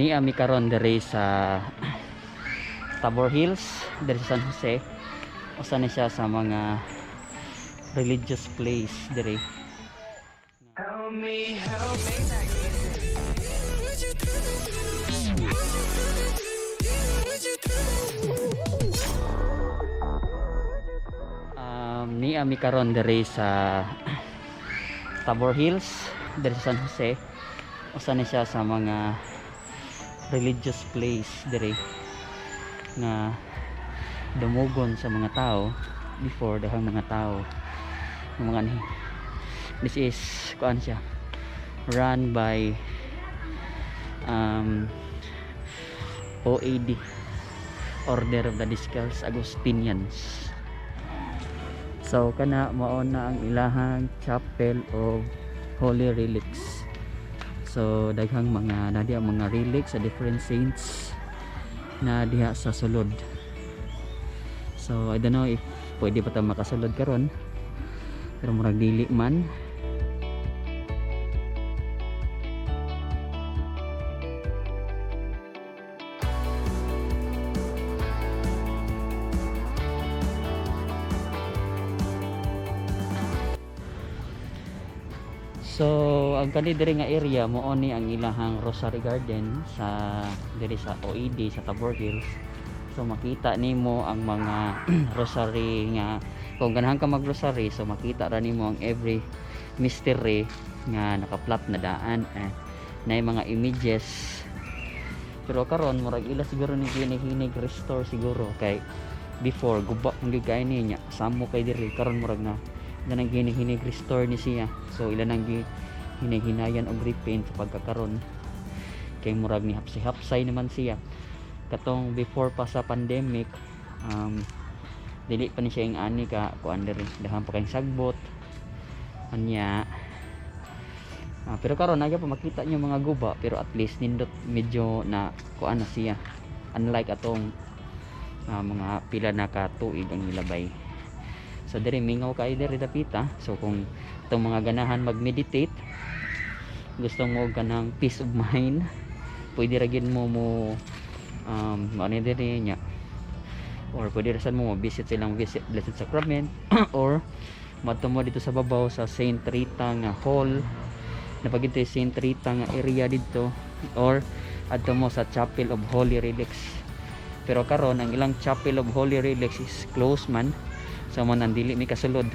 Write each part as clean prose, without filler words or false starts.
Ni ami karon diri sa Tabor Hills, diri sa San Jose. Usa ni siya sa mga religious place diri. Help me, help me. Ni ami karon diri sa Tabor Hills, diri sa San Jose. Usa ni siya sa mga religious place diri nga dumugon sa mga tao before, daghang mga tao ng mga ni. This is kuan siya, run by OAD, Order of the Discalced Agustinians. So kana mao na ang ilahang Chapel of Holy Relics. So daghang mga na diha, mga relics sa different saints na diha sa sulod. So I don't know if pwede pa ta makasulod karon, pero murag dili man. So ang kani diri nga area, mao ni ang ilahang Rosary Garden sa diri sa OED sa Tabor Hills. So makita nimo ang mga rosary nga kung ganahan ka mag-rosary, so makita ra nimo ang every mystery nga nakaplot na daan, eh, na mga images. Pero karon murag ila siguro ni ginihinig restore siguro, kay before guba man gyud kay niya, samo kay diri. Karon murag na ganang ginihinig restore ni siya, so ila nang hinahinayan og repaint sa pagkakaron, kay murag ni hapsay-hapsay naman siya. Katong before pa sa pandemic, dili pa ni siya yung ani ka kuan diri, daghan pa kayong sagbot anya. Pero karon nagya pa makita niyo mga guba, pero at least nindot, medyo na kuan na siya, unlike atong mga pila na ka tuig ang nilabay. So diri mingaw kay diri dapita. So kung itong mga ganahan mag-meditate, gusto mo ganang peace of mind, pwede ra gyud mo mo ano diri niya, or pwede ra sad mo visit silang visit Blessed Sacrament, or madto mo dito sa babaw sa Saint Rita nga hall na pag Saint Rita nga area dito, or adto mo sa Chapel of Holy Relics. Pero karon ang ilang Chapel of Holy Relics is closed man, so mo nang dili mi kasulod.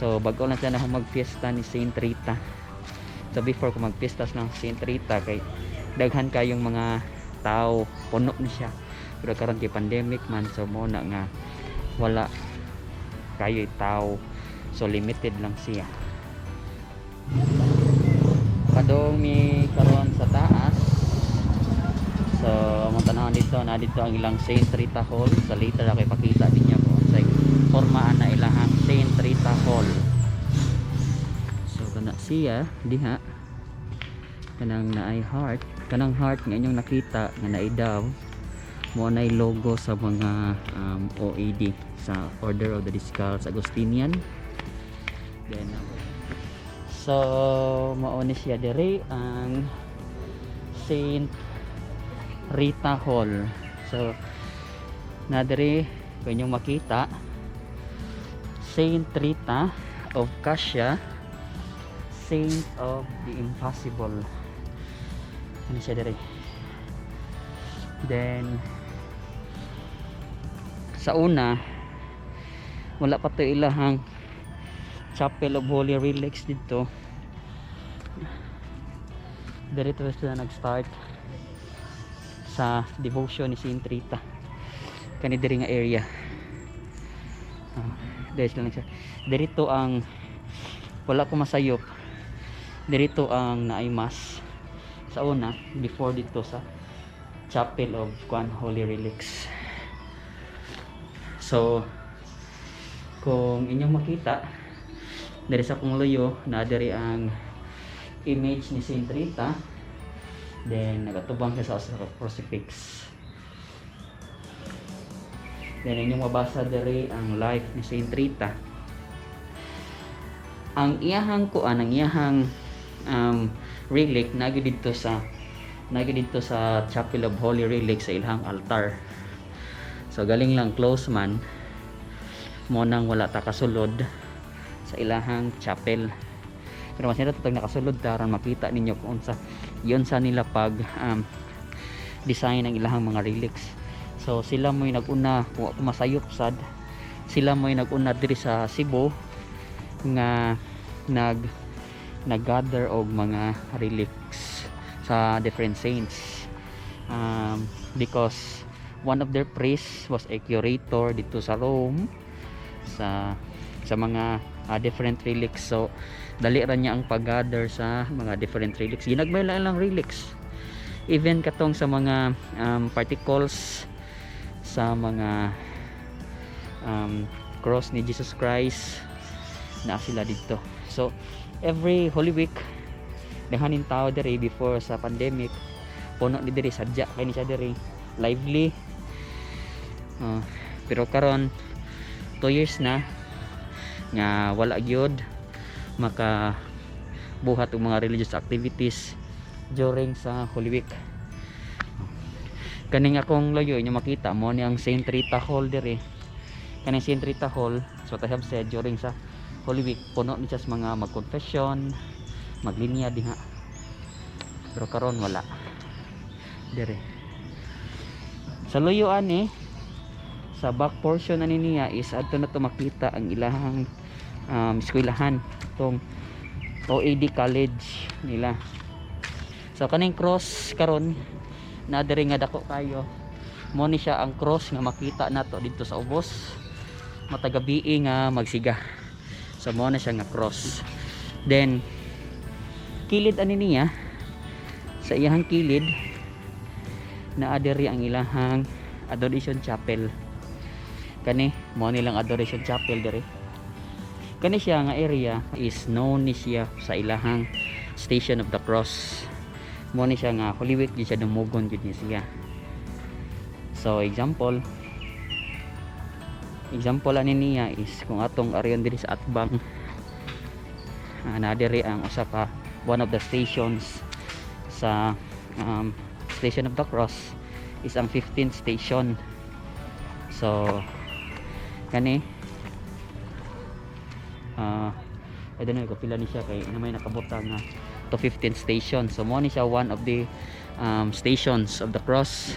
So bag-o lang siya na magfiesta ni Saint Rita. So before, kung magfiesta ng Saint Rita, kay daghan kayong mga tao, puno ni siya. Pero karon kay pandemic man, so mo na nga wala kayo tao, so limited lang siya. Padong mi karon sa taas. So among tanawon dito na dito ang ilang Saint Rita Hall. Sa later ako ipakita ninyo kung unsay pormaan na ilahang Saint Rita Hall. So kana siya diha, kanang naay heart, kanang heart nga inyong nakita nga naay dove, mo nay logo sa mga OAD, sa Order of the Discalced Agustinian. Then so mao ni siya diri ang Saint Rita Hall. So na diri, kung inyong makita, Saint Rita of Cascia, Saint of the Impossible. Ano siya diri. Then sa una, wala pa to ilahang Chapel of Holy Relics dito. Dito sila nag-start sa devotion ni Saint Rita, kani diri nga area. Diri sila nag dirito ang wala ko masayop, dirito ang naay mass sa una before dito sa Chapel of Juan Holy Relics. So kung inyong makita diri sa akong luyo na diri ang image ni Saint Rita, then nagatubang siya sa crucifix. Then inyong mabasa diri ang life ni Saint Rita. Ang iyahang kuan, ang iyahang relic na dito sa Naa didto sa Chapel of Holy Relics sa ilahang altar. So galing lang close man mo nang wala ta kasulod sa ilahang chapel. Pero mas nindot pag nakasulod ta aron makita ninyo kung unsa yun sa nila pag design ang ilahang mga relics. So sila mo'y nag-una, kung ako masayop sad, sila mo'y nag-una diri sa Cebu nga nag-gather og mga relics sa different saints, because one of their priests was a curator didto sa Rome sa mga different relics. So dali ra niya ang pag-gather sa mga different relics. Ginagmay lang lang relics, even katong sa mga particles sa mga cross ni Jesus Christ na sila didto. So every Holy Week daghanin tao diri. Before sa pandemic, puno ni diri, sadya kay ni siya diri, lively. Pero karon 2 years na nga wala gyud maka buhat og mga religious activities during sa Holy Week. Kaning akong layo inyo makita mo ni ang Saint Rita Hall diri. Kaning Saint Rita Hall, so what I have said, during sa Holy Week puno ni siya sa mga mag-confession, maglinya diha. Pero karon wala diri. Sa luyo ani, sa back portion ani niya is adto na to makita ang ilahang eskwelahan, tong OAD College nila. So kaning cross karon na diri nga dako kayo, mo ni siya ang cross nga makita nato didto sa ubos matag gabii nga magsiga. So mo na siya nga cross. Then kilid ani niya, sa iyahang kilid naa diri ang ilahang Adoration Chapel. Kani mo nilang Adoration Chapel diri. Kani siya nga area is known ni siya sa ilahang Station of the Cross. Mo ni siya nga Holy Week di siya dumugon gid ni siya. So example example ani niya is kung atong ariyon diri sa atbang, naa diri ang usa ka one of the stations sa Station of the Cross is ang 15th station. So kani I don't know kung pila ni siya kay na may nakabutang nga to 15th station. So mo ni siya one of the stations of the cross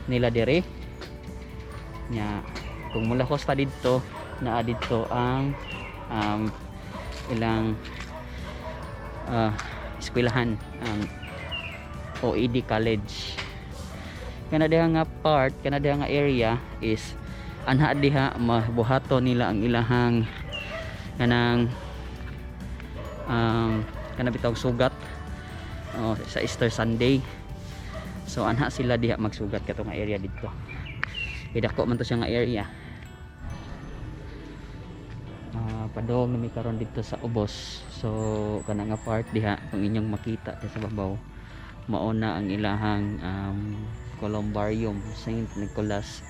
nila diri nya. Kung mulakos ta didto, naa didto ang ilang eskwelahan, ang OAD College. Kana diha nga part, kana diha nga area is anha diha mabuhato nila ang ilahang kanang kana bitaw sugat, oh, sa Easter Sunday. So anha sila diha magsugat kato nga area didto. Kay dako man to siya nga area. Padong na mi karon didto sa ubos. So kana nga part diha, kung inyong makita diha sa babaw, mao na ang ilahang columbarium, Saint Nicholas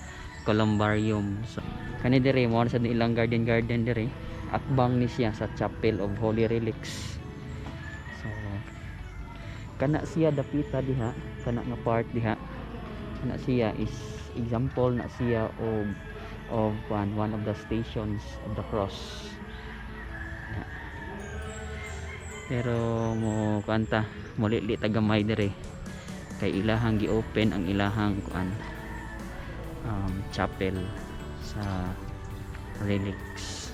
Columbarium. So kani diri mao na sa ilang garden garden diri, akbang ni siya sa Chapel of Holy Relics. So kana siya dapita diha, kana nga part diha, kana siya is example na siya of one of the stations of the cross na. Pero mo kuanta, mulili ta gamay dire kay ilahang gi-open ang ilahang kuan chapel sa relics.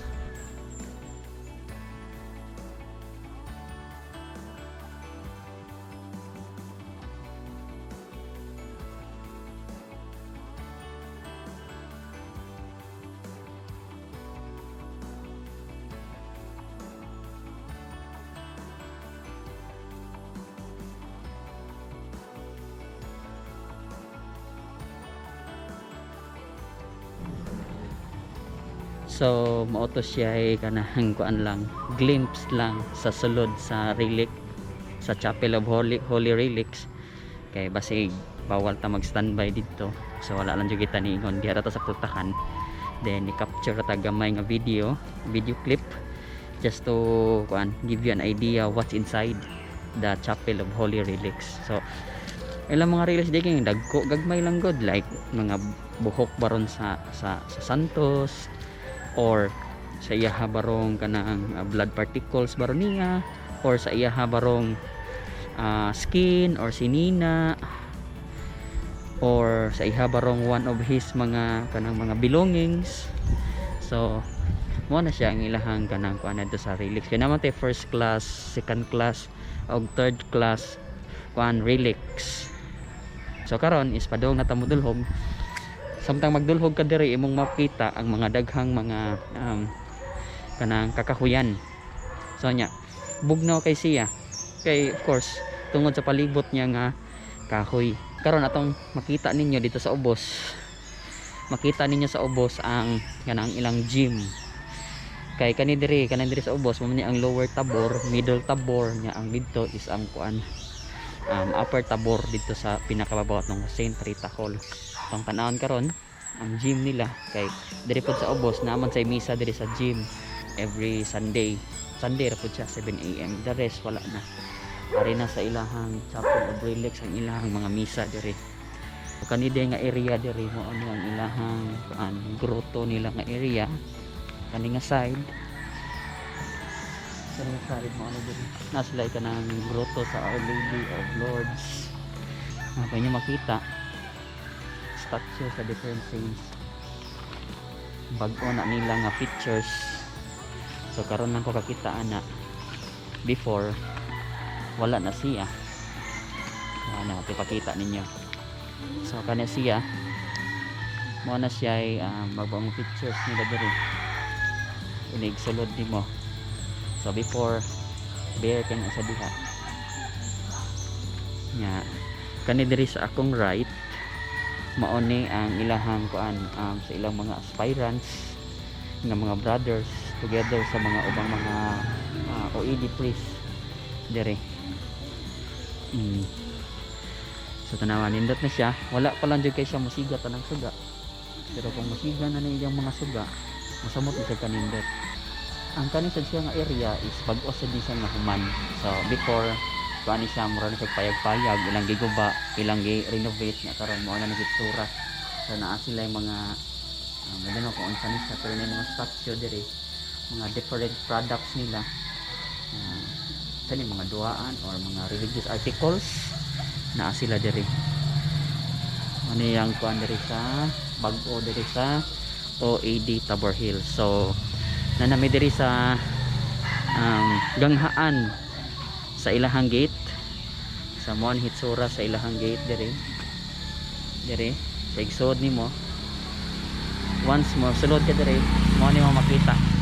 So mao to siya ay kanang kuan lang, glimpse lang sa sulod sa relic, sa Chapel of Holy Relics, kay basig bawal ta mag standby didto. So wala lang jud kita niingon, diha ra ta sa pultahan. Then i-capture ta gamay nga video clip just to kuan, give you an idea what's inside the Chapel of Holy Relics. So Ilang mga relics di kay dagko, gagmay lang gud, like mga buhok baron sa santos or sa iyaha barong kanang blood particles baron niya or sa iyaha barong skin or sinina or sa iha barong one of his mga kanang mga belongings. So mo na siya ang ilahang kanang kuan dito sa relics, kay naman tay first class, second class og third class kuan relics. So karon is padung na ta modulhog. Samtang magdulhog ka diri, imong makita ang mga daghang mga kanang kakahuyan. So nya bugnaw kay siya kay of course tungod sa palibot niya nga kahoy. Karon atong makita ninyo dito sa ubos, makita ninyo sa ubos ang kanang ilang gym, kay kani diri, kanang diri sa ubos, mao ni ang Lower Tabor, Middle Tabor nya ang didto is ang kuan, Upper Tabor, dito sa pinakababaw ng St. Rita Hall. Atong tan-awon karon ang gym nila, kay diri pod sa ubos naman sa misa diri sa gym every Sunday. Sunday ra pod siya, 7 a.m. The rest wala na. Ari na sa ilahang Chapel of Relics ang ilahang mga misa diri. Kani nga area diri, mao ni ang ilahang kuan, grotto nila nga area. Kani nga side, kani nga side, mao na diri na sila kanang grotto sa Our Lady of Lourdes. Ah, pwede nyo makita statue sa different saints. Bag-o na nila nga features, so karon lang ko kakita ana. Before, wala na siya. Ano, ipakita ninyo. So kana siya, mo na siya ay magbang pictures nila diri inig sulod nimo. So before, bare kay na sa diha nya. Kani diri sa akong right, mao ni ang ilahang kuan, sa ilang mga aspirants nga mga brothers together sa mga ubang mga OED priest diri. So tanawa, nindot na siya. Wala pa lang jud kay siya musiga tanang suga, pero kung musiga na ni iyang mga suga, masamot na siya kanindot. Ang kani sad siya nga area is bag-o sad ni siya nga human. So before, kuan ni siya, mura na siya payag-payag, ilang giguba, ilang gi-renovate nga karon mao na ni hitsura. So naa sila yung mga I don't know kung unsa ni siya, pero na mga statue diri, mga different products nila, sa ni mga duaan or mga religious articles, naa sila diri. Ano yung kuan diri sa bag-o diri sa OAD Tabor Hill. So nanami diri sa ganghaan sa ilahang gate. Sa mo ang hitsura sa ilahang gate diri. Diri sa igsood nimo, once mo sulod ka diri, mo ni mo makita.